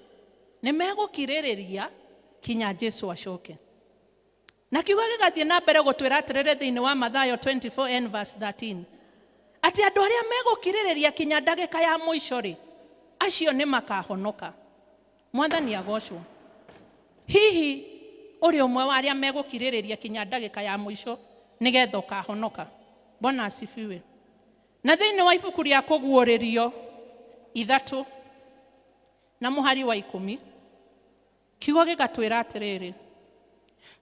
nĩ megũkirĩrĩria kinya Jesu acoke. Na kiugo gĩgathiĩ na mbere gũtwĩra atĩrĩrĩ thĩinĩ wa Mathayo 24 and verse 13, atĩ andũ arĩa megũkirĩrĩria kinya ndagĩka ya mũico rĩ, acio nĩ makahonoka. Mwathani agocwo. Hihi ũrĩ ũmwe wa arĩa megũkirĩrĩria kinya ndagĩka ya mũico nĩgetha ũkahonoka? Bwana asifiwe. Na thĩinĩ wa ibuku rĩa Kũguũrĩrio 3 na mũhari wa 10, kiugo gĩgatwĩra atĩrĩrĩ,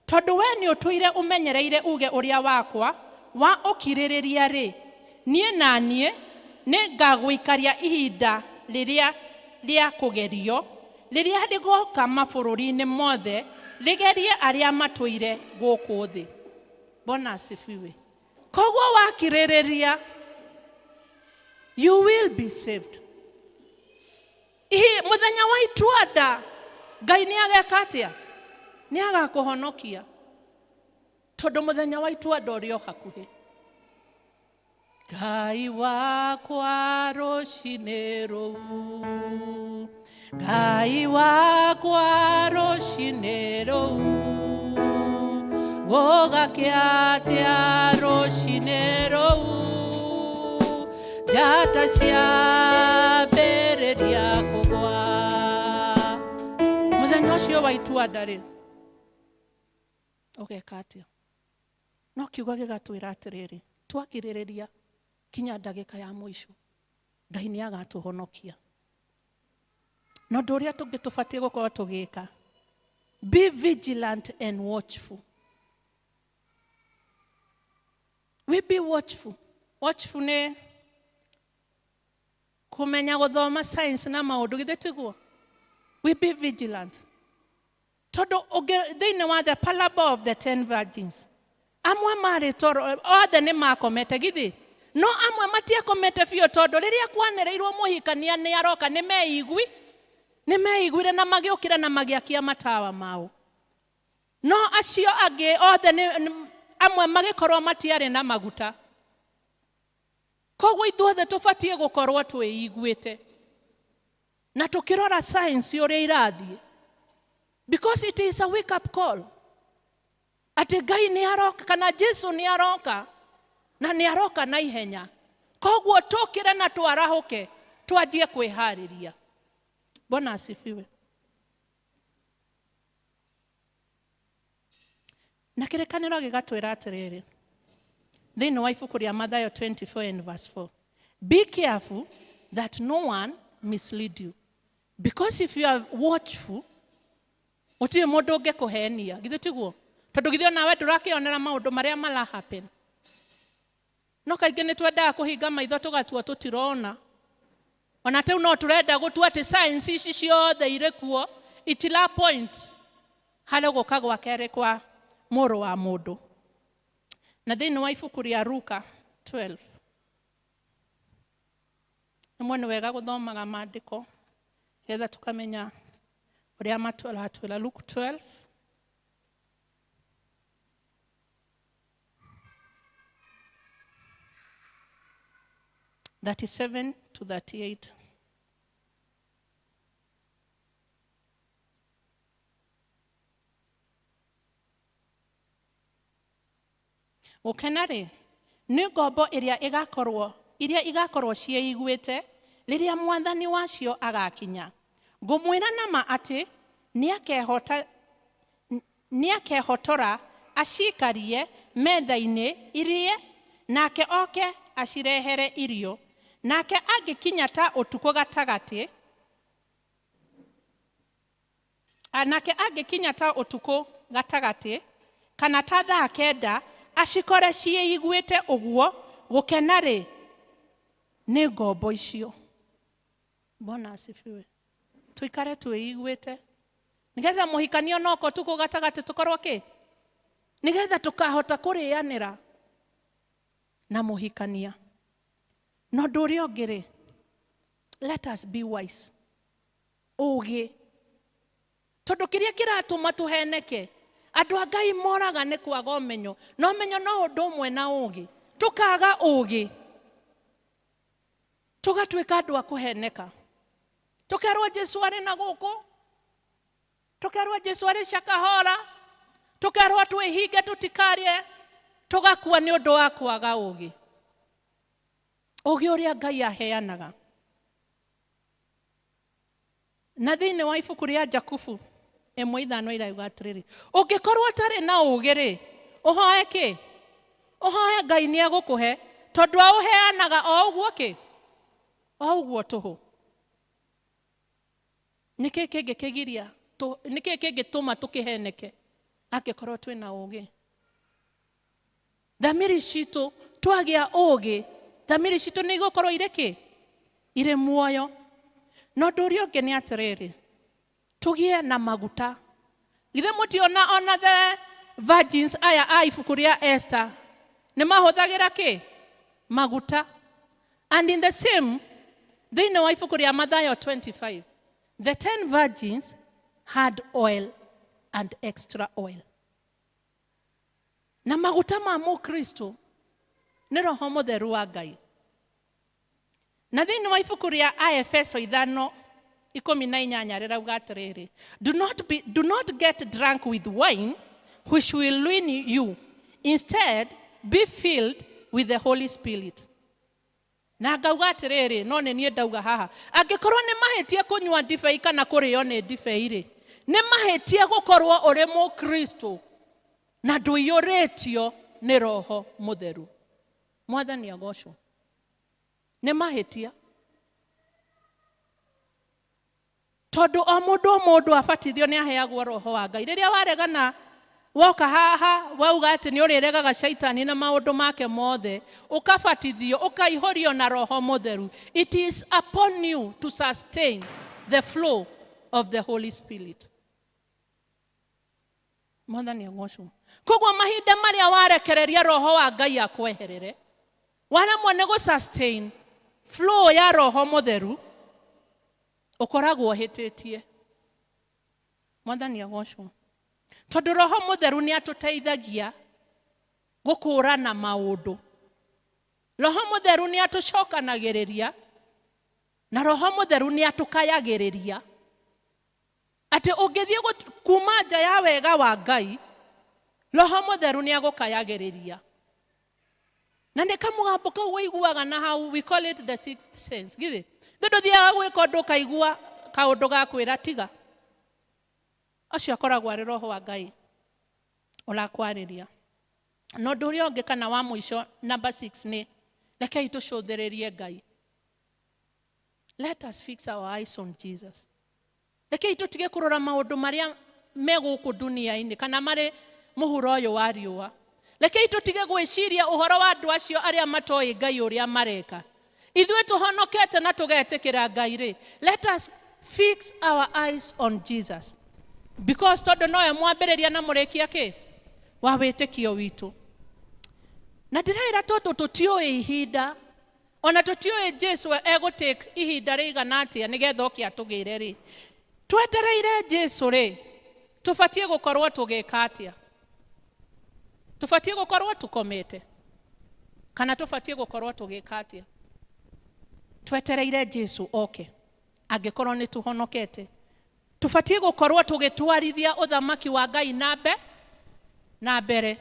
tondũ we nĩ ũtũire ũmenyereire uge ũrĩa wakwa wa ũkirĩrĩria rĩ, niĩ na niĩ nĩ ngagũikaria ihinda rĩrĩa rĩa kũgerio rĩrĩa rĩgoka mabũrũri-inĩ mothe rĩgerie arĩa matũire gũkũ thĩ. Bwana asifiwe. Koguo wakirĩrĩria, you will be saved. Ihi mũthenya wa itua nda Ngai nĩ ageka atĩa? Nĩ agakũhonokia, tondũ mũthenya wa itua nda ũrĩ o hakuhĩ. Ngai wakwa rũcinĩ rũu, Ngai wakwa rũcinĩ rũu, gũgakĩa atĩa rũcinĩ rũu, njata ciambĩrĩria kũgwa. Mũthenya ũcio wa itua nda-rĩ, ũgeka atĩa? No kiugo gĩgatwĩra atĩrĩrĩ, twakirĩrĩria kinya ndagĩka ya mũico, Ngai nĩ agatũhonokia. Na ũndũ ũrĩa tũngĩ tũbatiĩ gũkorwo tũgĩka, be vigilant and watchful. We be watchful. Watchful nĩ kũmenya gũthoma science na maũndũ, githĩ tiguo? We be vigilant. Tondũ thĩinĩ wa the parable of the ten virgins, amwe marĩ toro, othe nĩ makomete githĩ, no amwe matiakomete biũ, tondũ rĩrĩa kwanĩrĩirwo mũhikania nĩ aroka, nĩ meiguire na magĩũkĩra na magĩakia matawa mao. No acio angĩ othe amwe magĩkorwo matiarĩ na maguta. Koguo ithuothe tũbatiĩ gũkorwo twĩiguĩte na tũkĩrora science ũrĩa irathiĩ, because it is a wake up call atĩ Ngai nĩ aroka kana Jesu nĩ aroka, na nĩ aroka na ihenya. Koguo tũkĩre na twarahũke, twanjie kwĩharĩria. Bwana asifiwe. Na kĩrĩkanĩro gĩgatwĩra atĩrĩrĩ thĩinĩ wa ibuku rĩa Mathayo 24 and verse 4, be careful that no one mislead you, because if you are watchful, gũtirĩ mũndũ ũngĩkũhenia, githĩ tiguo? Tondũ githĩ onawe ndũrakĩonera maũndũ marĩa mara happen? No kaingĩ nĩ twendaga kũhinga maitho tũgatua tũtirona. Ona rĩu no tũrenda gũtua atĩ science ici ciothe irĩ kuo itira point harĩ gũka gwa kerĩ kwa mũrũ wa mũndũ. Na thĩinĩ wa ibuku rĩa Luka 12, rĩmwe nĩ wega gũthomaga maandĩko nĩgetha tũkamenya ũrĩa matũratwĩra. Luke 12 37 to 38. Gũkena rĩ nĩ ngombo ĩrĩa ĩgakorwo iria igakorwo ciĩiguĩte rĩrĩa mwathani wacio agakinya. Ngũmwĩra nama atĩ nĩakehotora acikarie metha-inĩ irie, nake oke acirehere irio. Nake angĩkinya ta ũtukũ gatagatĩ, nake angĩkinya ta ũtukũ gatagatĩ kana ta thaa kenda, acikore ciĩiguĩte ũguo, gũkena rĩ nĩ ngombo icio. Bwana asifiwe. Tuikare twĩiguĩte nĩgetha mũhikanio noka ũtukũ gatagatĩ tũkorwo kĩ, nĩgetha tũkahota kũrĩanĩra na mũhikania. Na ũndũ ũrĩa ũngĩ rĩ, let us be wise, ũgĩ, tondũ kĩrĩa kĩratũma tũheneke, andũ a Ngai moraga nĩ kwaga ũmenyo, na ũmenyo no ũndũ ũmwe na ũgĩ. Tũkaga ũgĩ, tũgatuĩka andũ a kũheneka, tũkerwo Jesu arĩ na gũkũ, tũkerwo Jesu arĩ Shakahola, tũkerwo twĩhinge tũtikarie, tũgakua nĩ ũndũ wa kwaga ũgĩ, ũgĩ ũrĩa Ngai aheanaga. Na thĩinĩ wa ibuku rĩa Jakubu 1:5 irauga atĩrĩrĩ, ũngĩkorwo ũtarĩ na ũgĩ rĩ, ũhoe kĩ? Ũhoe Ngai nĩ egũkũhe, tondũ aũheanaga o ũguo kĩ? O ũguo tũhũ. Nĩkĩ kĩngĩkĩgiria, nĩkĩ kĩngĩtũma tũkĩheneke angĩkorwo twĩna ũgĩ? Thamiri citũ, twagĩa ũgĩ, thamiri citũ nĩ igũkorwo irĩ kĩ? Irĩ muoyo. Na ũndũ ũrĩa ũngĩ nĩ atĩrĩrĩ, tũgĩe na maguta. Githĩ mũtiona ona the virgins aya a ibuku rĩa Esther nĩ mahũthagĩra kĩ? Maguta. And in the same, thĩinĩ wa ibuku rĩa Mathayo 25, the 10 virgins had oil and extra oil. Na maguta ma mũkristo Nĩ Roho Mũtheru wa Ngai. Na thĩinĩ wa ibuku rĩa Aefeso 5:18 rĩrauga atĩrĩrĩ, do not get drunk with wine, which will ruin you. Instead, be filled with the Holy Spirit. Na ngauga atĩrĩrĩ, no nĩ niĩ ndauga haha, angĩkorwo nĩ mahĩtia kũnyua ndibei kana kũrĩo nĩ ndibei rĩ, nĩ mahĩtia gũkorwo ũrĩ mũkristo na ndũiyũrĩtio nĩ Roho Mũtheru. Mwathani agocwo. Nĩ mahĩtia. Tondũ o mũndũ o mũndũ abatithio nĩ aheagwo Roho wa Ngai. Rĩrĩa waregana woka haha wauga atĩ nĩ ũrĩregaga caitani na maũndũ make mothe, ũkabatithio, ũkaihũrio na Roho Mũtheru. It is upon you to sustain the flow of the Holy Spirit. Mwathani agocwo. Koguo mahinda marĩa warekereria Roho wa Ngai akweherere, waremwo nĩ gũ sustain flow ya Roho Mũtheru, ũkoragwo ũhĩtĩtie. Mwathani agocwo. Tondũ Roho Mũtheru nĩ atũteithagia gũkũrana maũndũ. Roho Mũtheru nĩ atũcokanagĩrĩria, na Roho Mũtheru nĩ atũkayagĩrĩria. Atĩ ũngĩthiĩ kuma nja ya wega wa Ngai, Roho Mũtheru nĩ agũkayagĩrĩria. Na nĩ kamũgambo kau ũiguaga na hau, we call it the sixth sense. Githĩ? Thĩ ndũthiaga gwĩka ũndũ ũkaigua kaũndũ gakwĩra tiga. Ũcio akoragwo arĩ Roho wa Ngai ũrakwarĩria. Na ũndũ ũrĩa ũngĩ kana wa mũico number 6 nĩ rekei tũcũthĩrĩrie Ngai. Let us fix our eyes on Jesus. Rekei tũtige kũrora maũndũ marĩa me gũkũ dunia-inĩ kana marĩ mũhuro ũyũ wa riũa. Rekei tũtige gwĩciria ũhoro wa andũ acio arĩa matoĩ Ngai ũrĩa mareka. Ithuĩ tũhonokete na tũgetĩkĩra Ngai rĩ, let us fix our eyes on Jesus. Because tondũ nowe mwambĩrĩria na mũrĩkia kĩ? Wa wĩtĩkio witũ. Na ndĩraĩra tondũ tũtiũĩ ihinda, ona tũtiũĩ Jesu egũtake ihinda rĩigana atĩa nĩgetha oke atũgĩre rĩ. Twetereire Jesu rĩ, tũbatiĩ gũkorwo tũgĩka atĩa? Tũbatiĩ gũkorwo tũkomete? Kana tũbatiĩ gũkorwo tũgĩka atĩa? Twetereire Jesu oke, angĩkorwo nĩ tũhonokete. Tũbatiĩ gũkorwo tũgĩtwarithia ũthamaki wa Ngai na na mbere.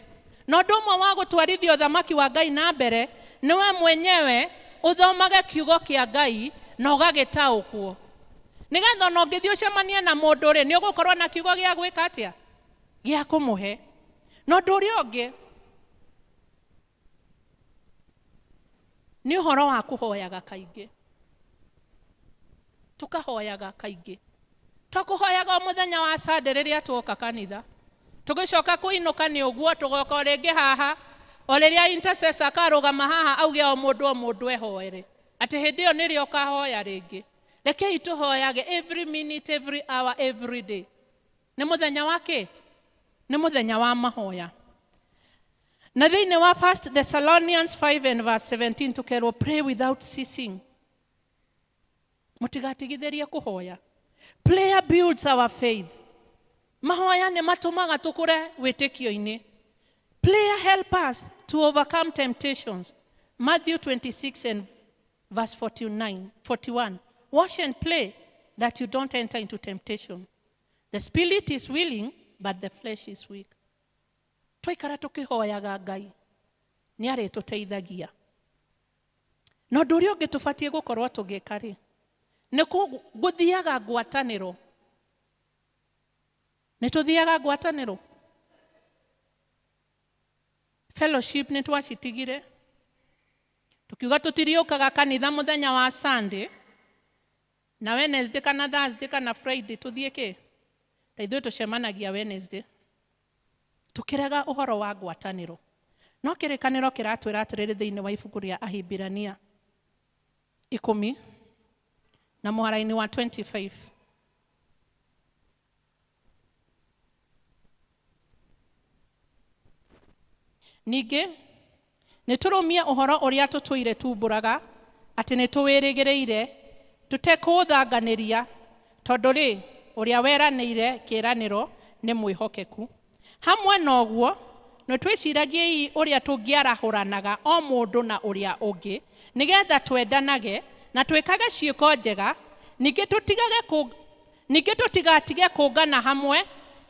Na ũndũ ũmwe wa gũtwarithia ũthamaki wa Ngai na mbere nĩ we mwenyewe ũthomage kiugo kĩa Ngai na ũgagĩtaũkwo. Nĩgetha ona ũngĩthiĩ ũcemanie na mũndũ rĩ, nĩ ũgũkorwo na kiugo gĩa gwĩka atĩa? Gĩa kũmũhe. Na ũndũ ũrĩa ũngĩ nĩ ũhoro wa kũhoyaga kaingĩ. Tũkahoyaga kaingĩ. To kũhoyaga o mũthenya wa Sunday rĩrĩa tuoka kanitha. Tũgĩcoka kũinũka nĩ ũguo, tũgoka o rĩngĩ haha, o rĩrĩa intercessor akarũgama haha auge o mũndũ o mũndũ ehoere. Atĩ hĩndĩ ĩyo nĩrĩo ũkahoya rĩngĩ. Rekei tũhoyage every minute, every hour, every day. Nĩ mũthenya wa kĩ? Nĩ mũthenya wa mahoya. Na thĩinĩ wa 1 Thessalonians 5 and verse 17 tũkerwo pray without ceasing. Mũtigatigithĩrie kũhoya. Prayer builds our faith. Mahoya nĩ matũmaga tũkũre wĩtĩkio-inĩ. Prayer help us to overcome temptations. Matthew 26 and verse 41. Watch and pray that you don't enter into temptation. The spirit is willing, but the flesh is weak. Twaikara tũkĩhoyaga Ngai, nĩ arĩtũteithagia. Na ũndũ ũrĩa ũngĩ tũbatiĩ gũkorwo tũgĩka rĩ, nĩ gũthiaga ngwatanĩro. Nĩ tũthiaga ngwatanĩro. Fellowship nĩ twacitigire. Tukiuga tũtiriũkaga kanitha mũthenya wa Sunday, na Wednesday kana Thursday kana Friday tũthiĩ kĩ? Ta ithuĩ tũcemanagia Wednesday. Tũkĩrega ũhoro wa ngwatanĩro. No kĩrĩkanĩro kĩratwĩra atĩrĩrĩ thĩinĩ wa ibuku rĩa Ahibirania 10 na mũhara-inĩ wa 25. Ningĩ nĩ tũrũmie ũhoro ũrĩa tũtũire tumbũraga atĩ nĩ tũwĩrĩgĩrĩire tũtekũũthanganĩria, tondũ rĩ ũrĩa weranĩire kĩĩranĩro nĩ mwĩhokeku. Hamwe na ũguo Nĩ twĩciragiei ũrĩa tũngĩarahũranaga o mũndũ na ũrĩa ũngĩ, nĩgetha twendanage na twĩkage ciĩko njega, ningĩ tũtigatige kũngana hamwe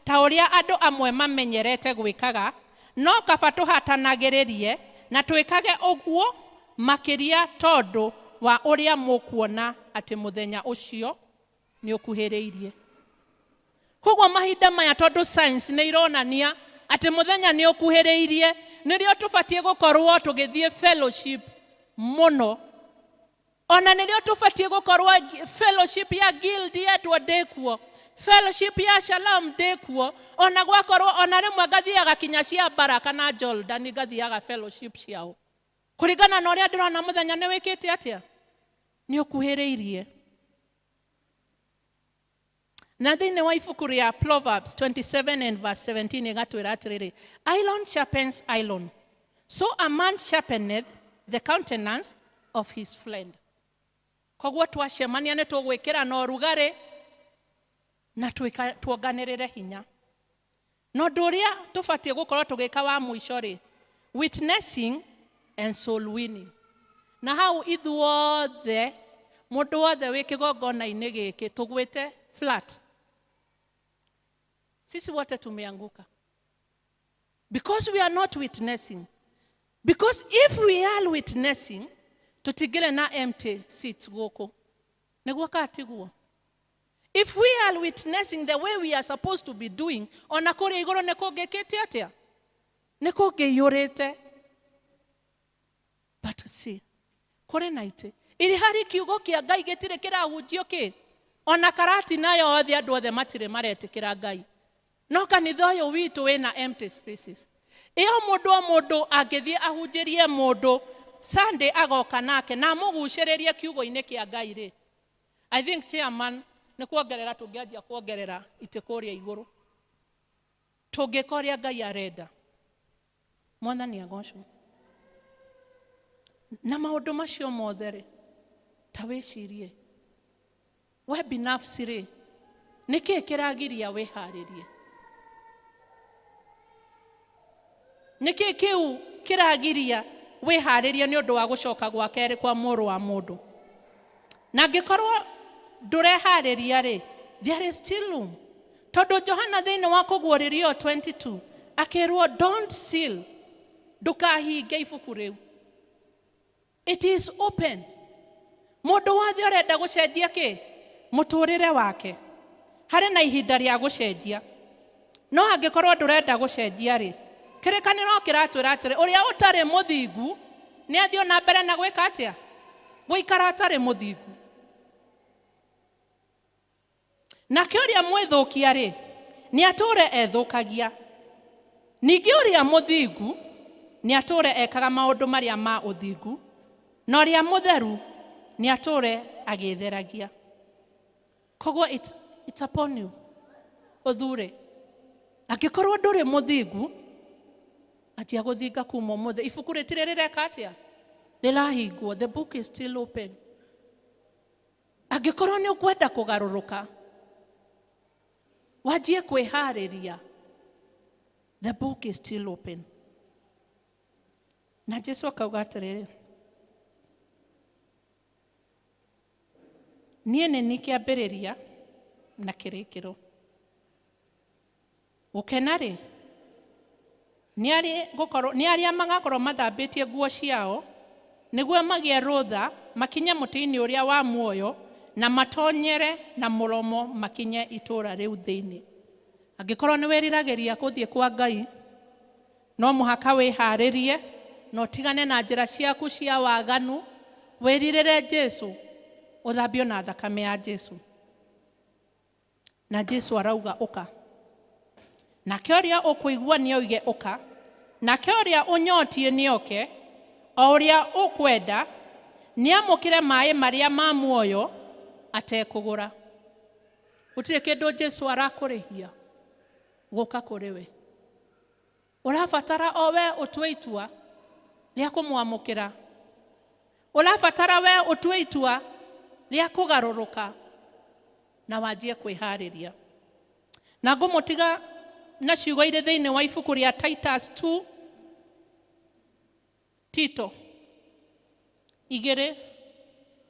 ta ũrĩa andũ amwe mamenyerete gwĩkaga, no kaba tũhatanagĩrĩrie na twĩkage ũguo makĩria tondũ wa ũrĩa mũkuona atĩ mũthenya ũcio nĩ ũkuhĩrĩirie. Koguo mahinda maya tondũ science nĩ ironania atĩ mũthenya nĩ ũkuhĩrĩirie, nĩrĩo tũbatiĩ gũkorwo tũgĩthiĩ fellowship mũno. Ona nĩrĩo tũbatiĩ gũkorwo fellowship ya guild yetwo ndĩkuo, fellowship ya Shalom ndĩkuo, ona gwakorwo ona rĩmwe ngathiaga kinya cia Baraka na Jordan, ngathiaga fellowship ciao kũringana na ũrĩa ndĩrona mũthenya nĩ wĩkĩte atĩa, nĩ ũkuhĩrĩirie. Na thĩinĩ wa ibuku rĩa Proverbs 27 and verse 17 ĩgatwĩra atĩrĩrĩ, "Iron sharpens iron, so a man sharpeneth the countenance of his friend." Koguo twacemania nĩ tũgwĩkĩra na ũrugarĩ na tuonganĩrĩre hinya. Na ũndũ ũrĩa tũbatiĩ gũkorwo tũgĩka wa mũico rĩ, witnessing and soul winning. Na hau ithuothe, mũndũ wothe wĩ kĩgongona-inĩ gĩkĩ, tũgwĩte flat. Sisi wote tumeanguka because we are not witnessing. Because if we are witnessing, tũtingĩrĩ na empty seats gũkũ. Nĩguo kana tiguo? If we are witnessing the way we are supposed to be doing, ona kũrĩa igũrũ nĩ kũngĩkĩte atĩa? Nĩ kũngĩiyũrĩte. But see, kũrĩ na itĩ iri harĩ kiugo kĩa Ngai gĩtirĩ kĩrahunjio kĩ ona Karatina yothe, andũ othe matirĩ maretĩkĩra Ngai, no kanitha ũyũ witũ wĩna empty spaces. Ĩyo mũndũ o mũndũ angĩthiĩ ahunjĩrie mũndũ Sunday, agoka nake na amũgucĩrĩrie kiugo-inĩ kĩa Ngai rĩ, I think, chairman, nĩ kuongerera tũngĩanjia kuongerera itĩ kũrĩa igũrũ tũngĩka ũrĩa Ngai arenda. Mwathani agocwo. Na maũndũ macio mothe rĩ, ta wĩcirie we binafsi rĩ, nĩkĩĩ kĩragiria wĩharĩrie? Nĩkĩĩ kĩu kĩragiria wĩharĩrie nĩ ũndũ wa gũcoka gwa kerĩ kwa Mũrũ wa Mũndũ? Na angĩkorwo ndũreharĩria rĩ, there is still room, tondũ Johana thĩinĩ wa Kũguũrĩrio 22 akĩrwo, "Don't seal," ndũkahinge ibuku rĩu, it is open. Mũndũ wothe ũrenda gũcenjia kĩ mũtũrĩre wake, harĩ na ihinda rĩa gũcenjia. No angĩkorwo ndũrenda gũcenjia rĩ, kĩrĩkanĩro kĩratwĩra atĩrĩ, ũrĩa ũtarĩ mũthingu nĩ athiĩ na mbere na gwĩka atĩa? Gũikara atarĩ mũthingu. Nake ũrĩa mwĩthũkia rĩ, nĩ atũre ethũkagia. Ningĩ ũrĩa mũthingu nĩ atũre ekaga maũndũ marĩa ma ũthingu, na ũrĩa mũtheru nĩ atũre agĩtheragia. Koguo it's upon you ũthure. Angĩkorwo ndũrĩ mũthingu, anjia gũthinga kuma ũmũthĩ. Ibuku rĩtirĩ rĩreka atĩa? Rĩrahingwo. The book is still open. Angĩkorwo nĩ ũkwenda kũgarũrũka, wanjie kwĩharĩria, the book is still open. Na Jesu akauga atĩrĩrĩ, "Niĩ nĩ niĩ kĩambĩrĩria na kĩrĩkĩro." Gũkena rĩ, nĩ arĩa magakorwo mathambĩtie nguo ciao, nĩguo magĩe rũtha makinye mũtĩ-inĩ ũrĩa wa muoyo, na matonyere na mũromo makinye itũũra rĩu thĩinĩ. Angĩkorwo nĩ wĩriragĩria gũthiĩ kwa Ngai, no mũhaka wĩharĩrie na ũtigane na njĩra ciaku cia waganu, wĩrirĩre Jesu, ũthambio na thakame ya Jesu. Na Jesu arauga, "Ũka." Nake ũrĩa ũkũigua nĩ oige, "Ũka." Nake ũrĩa ũnyotiĩ nĩ oke, o ũrĩa ũkwenda nĩ amũkĩre maĩ marĩa ma muoyo atekũgũra. Gũtirĩ kĩndũ Jesu arakũrĩhia gũka kũrĩ we. Ũrabatara o we ũtue itua rĩa kũmwamũkĩra. Ũrabatara we ũtue itua rĩa kũgarũrũka na wanjie kwĩharĩria. Na ngũmũtiga na ciugo irĩ thĩinĩ wa ibuku rĩa Titus 2. Tito 2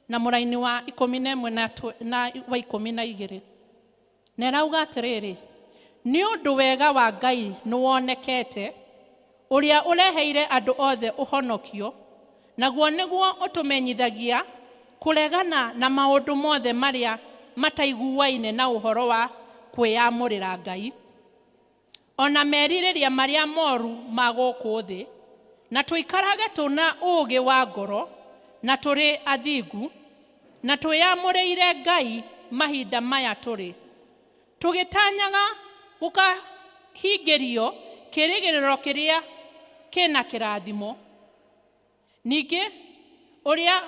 na mũraini wa 11 na wa 12 na ĩrauga atĩrĩrĩ, nĩ ũndũ wega wa Ngai nĩwonekete, ũrĩa ũreheire andũ othe ũhonokio, naguo nĩguo ũtũmenyithagia kũregana na maũndũ mothe marĩa mataiguaine na ũhoro wa kwĩyamũrĩra Ngai, ona merirĩria marĩa moru ma gũkũ thĩ, na tũikarage tũna ũũgĩ wa ngoro, na tũrĩ athingu, na twĩyamũrĩire Ngai mahinda maya tũrĩ, tũgĩtanyaga gũkahingĩrio kĩĩrĩgĩrĩro kĩrĩa kĩna kĩrathimo. Ningĩ ũrĩa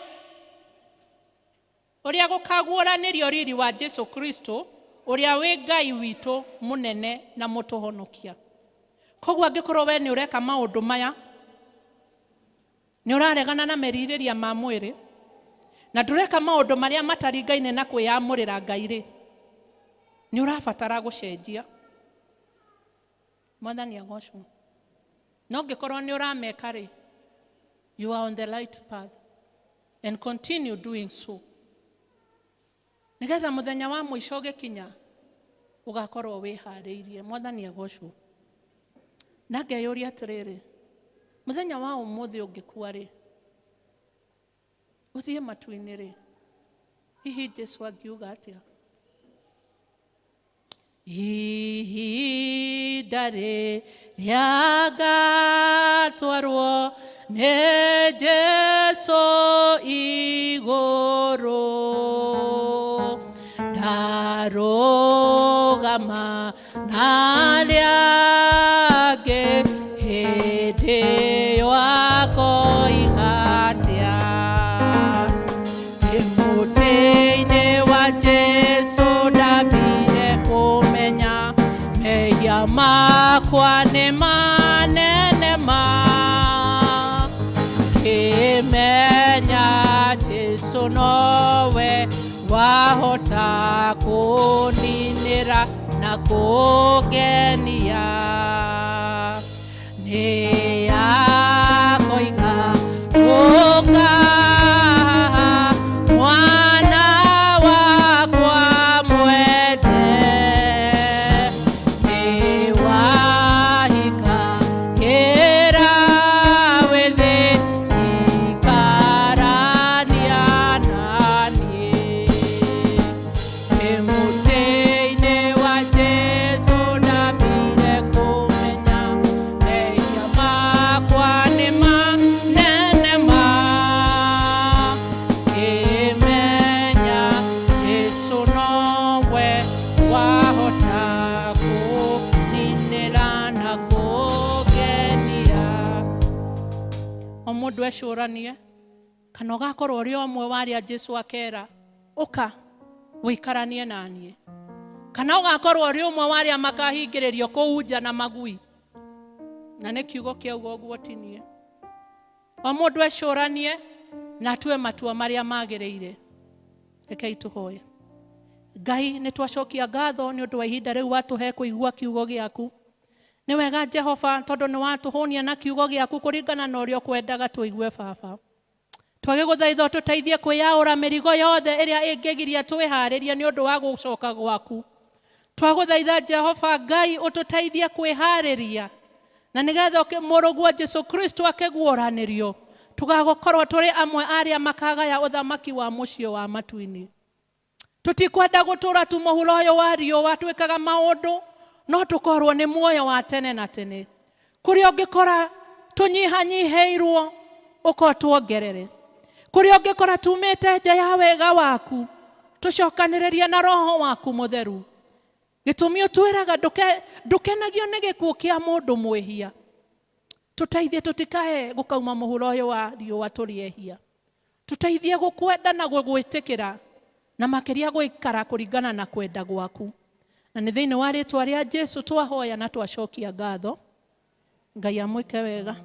gũkaguũranĩrio riri wa Jesu Kristo, ũrĩa wĩ Ngai witũ mũnene na mũtũhonokia. Koguo angĩkorwo we nĩ ũreka maũndũ maya, nĩ ũraregana na merirĩria ma mwĩrĩ, na ndũreka maũndũ marĩa mataringaine na kwĩyamũrĩra Ngai rĩ, nĩ ũrabatara gũcenjia. Mwathani agocwo. No ngĩkorwo nĩ ũrameka rĩ, you are on the right path and continue doing so, nĩgetha mũthenya wa mũico ũgĩkinya ũgakorwo wĩharĩirie. Mwathani agocwo. Na ngeyũria atĩrĩrĩ, mũthenya wa ũmũthĩ ũngĩkua rĩ, ũthiĩ matu-inĩ rĩ, hihi Jesu angiuga atĩa? Ihinda rĩrĩa ngatwarwo nĩ Jesu igũrũ, ndarũgama na arĩa angĩ, hĩndĩ ĩyo akoiga atĩa? Ndĩ mũtĩ-inĩ wa Jesu ndambire kũmenya mehia makwa nĩ manene ma, ngĩmenya Jesu nowe wahota kũninĩra na kũngenia. Nĩ akoiga, "Ũka mwana wakwa mwende, nĩ wahika kĩra wĩthĩ, ikarania na niĩ." Ndĩ mũtĩ-inĩ wa Jesu ndambire kũmenya mehia makwa nĩ manene ma, ngĩmenya Jesu nowe wahota kũninĩra na kũngenia. O mũndũ ecũranie kana ũgakorwo ũrĩ ũmwe wa arĩa Jesu akera, "Ũka ũikaranie na niĩ," kana ũgakorwo ũrĩ ũmwe wa arĩa makahingĩrĩrio kũu nja na magui. Na nĩ kiugo kĩauga ũguo, ti niĩ. O mũndũ ecũranie na atue matua marĩa magĩrĩire. Rekei tũhoe. Ngai, nĩ twacokia ngatho nĩ ũndũ wa ihinda rĩu watũhe kũigua kiugo gĩaku. Nĩ wega Jehova, tondũ nĩ watũhũnia na kiugo gĩaku kũringana na ũrĩa ũkwendaga tũigue. Baba, twagĩgũthaitha ũtũteithie kwĩyaũra mĩrigo yothe ĩrĩa ĩngĩgiria twĩharĩrie nĩ ũndũ wa gũcoka gwaku. Twagũthaitha Jehova Ngai, ũtũteithie kwĩharĩria na nĩgetha mũrũguo Jesu Kristo akĩguũranĩrio, tũgagũkorwo tũrĩ amwe arĩa makagaya ũthamaki wa mũciĩ wa matu-inĩ. Tũtikwenda gũtũra tu mũhuro ũyũ wa riũa twĩkaga maũndũ, no tũkorwo nĩ muoyo wa tene na tene. Kũrĩa ũngĩkora tũnyihanyihĩirwo, ũko tuongerere. Kũrĩa ũngĩkora tumĩte nja ya wega waku, tũcokanĩrĩrie na Roho waku Mũtheru. Gĩtũmi ũtwĩraga ndũkenagio nĩ gĩkuũ kĩa mũndũ mwĩhia. Tũteithie tũtikae gũkauma mũhuro ũyũ wa riũa tũrĩ ehia. Tũteithie gũkwenda na gũgwĩtĩkĩra, na makĩria gũikara kũringana na kwenda gwaku. Na nĩ thĩinĩ wa rĩtwa rĩa Jesu twahoya na twacokia ngatho. Ngai amwĩke wega.